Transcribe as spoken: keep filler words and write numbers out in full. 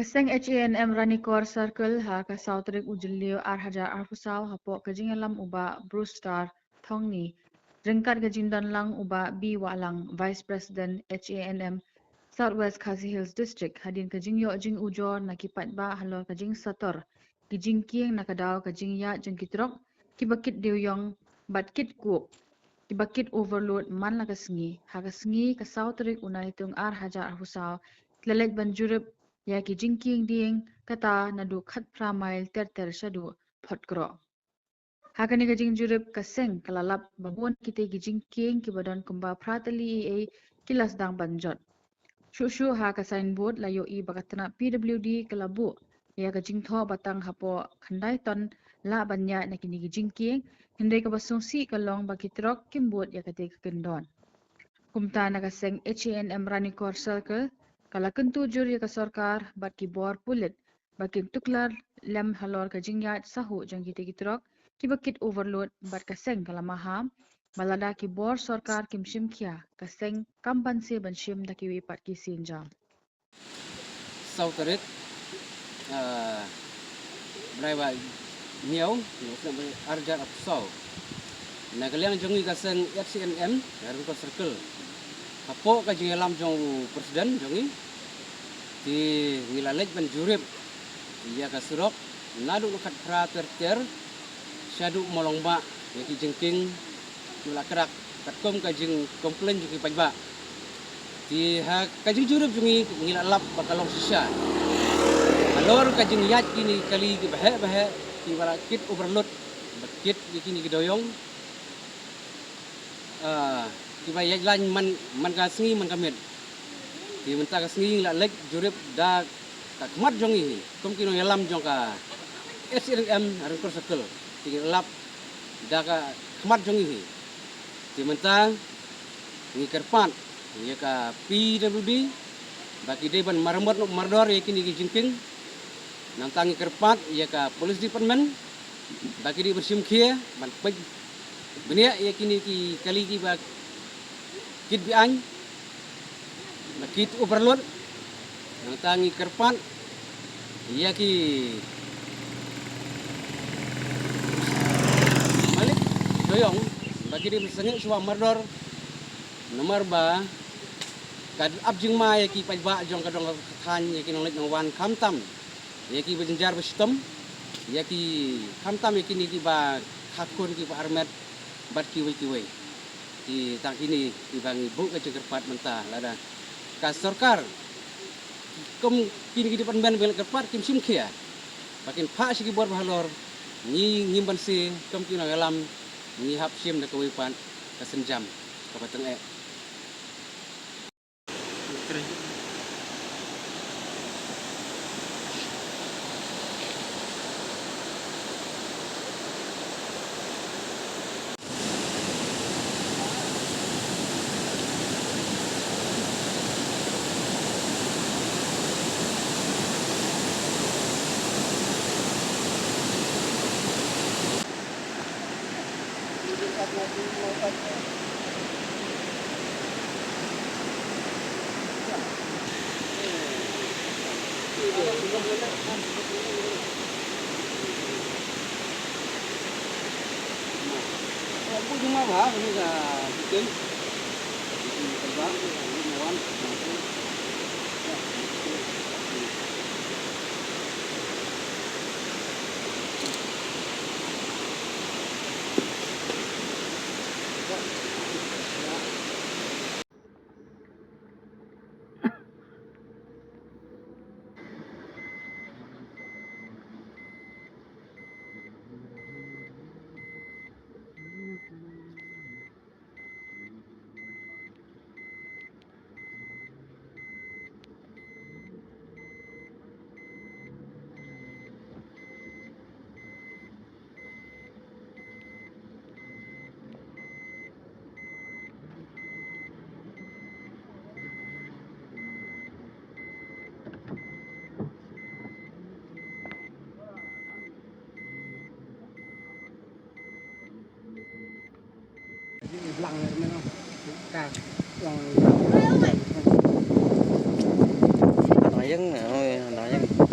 Seng H A N M Ranikor Circle ha ka saw tarik u Jylliew ar hajar arphew saw hapoh ka jingïalam u Bah Bruce Star Thongni, ryngkat ka jingdon lang u Bah B Wahlang, Vice President H A N M South West Khasi Hills District, hadien ka jingïoh jingujor na ki paidbah halor ka jingsator ki jingkieng na ka daw ka jingïaid jong ki trok kiba kit dewïong bad kit kup, kiba kit overload man la ka sngi. Ha ka sngi ka saw tarik u Naitung ar hajar arphew saw, ki la leit ban jurip ïa ki jingkieng dieng kata naduh khatphra mail ter ter shaduh Photkroh. Ha kane ka jingjurip ka seng ka la lap ba bun kitei ki jingkieng kiba don kumba phra tylli eiei ki la sdang ban jot. Shuh shuh ha ka signboard la ïohi ba ka tnat P W D ka la buh ïa ka jingthoh ba tang hapoh khyndai ton lah ban ïaid na kine ki jingkieng, hynrei kaba sngewsih ka long ba ki trok kim bud ïa katei ka kyndon. Kumta na ka seng H A N M Ranikor Circle ka la kyntu jur ïa ka sorkar bad ki bor pulit ba kin tuklar lem halor ka jingïaid sahuh jong kitei ki trok kiba kit overload, bad ka seng ka la maham ba lada ki bor sorkar kim shim khia, ka seng kam banse ban shim da kiwei pat ki sienjam. Saw tarik, ah, bnai ba hynñiew, ar hajar arphew saw, na ka liang jong ngi ka seng H A N M Ranikor Circle, hapoh ka jingïalam jong u President jong ngi, te ngi la leit ban jurip ïa ka surok naduh khatphra ter ter shaduh Mawlong Bah, ïa ki jingkieng kiba la krak katkum ka jingcomplain jong ki paidbah. Te ha ka jingjurip jong ngi, ngi la lap ba ka long shisha halor ka jingïaid kine ki kali kiba heh ba heh, kiba la kit overload, ba kit ïa kine ki dewïong, ah, kiba ïaid lain man, man ka sngi man ka miet. Te mynta ka sngi ngi la leit jurip da ka khmat jong ngi hi kum ki nongïalam jong ka H A N M Ranikor Circle. Te ngi la lap da ka khmat jong ngi hi. Te mynta ngi kyrpad ïa ka P W D ba ki dei ban maramot noh mardor ïa kine ki jingkieng. Nangta ngi kyrpad ïa ka Police Department ba ki dei ban shim khia ban peit bniah ïa kine ki kali kiba kit be-aiñ, ba kit overload. Nangta ngi kyrpad ïa ki malik dewïong ba ki dei ban sangeh shuwa mardor, namar ba ka ap jingma ïa ki paidbah jong ka dong ka thaiñ, ïa ki nongleit nongwan, khamtam ïa kiba jynjar ba shitom, ïa ki, khamtam ïa kine kiba kha khun, kiba armet bad kiwei kiwei. Te tang kine kiba ngi buh ka jingkyrpad mynta, lada ka sorkar kum kine ki department ba ngi la kyrpad kim shim khia, ba kin phah sha ki bor ba halor, ngi ngim banse kum ki nongïalam, ngi hap shim da kawei pat ka sienjam kaba tyngeh. Ano yang, ano yang.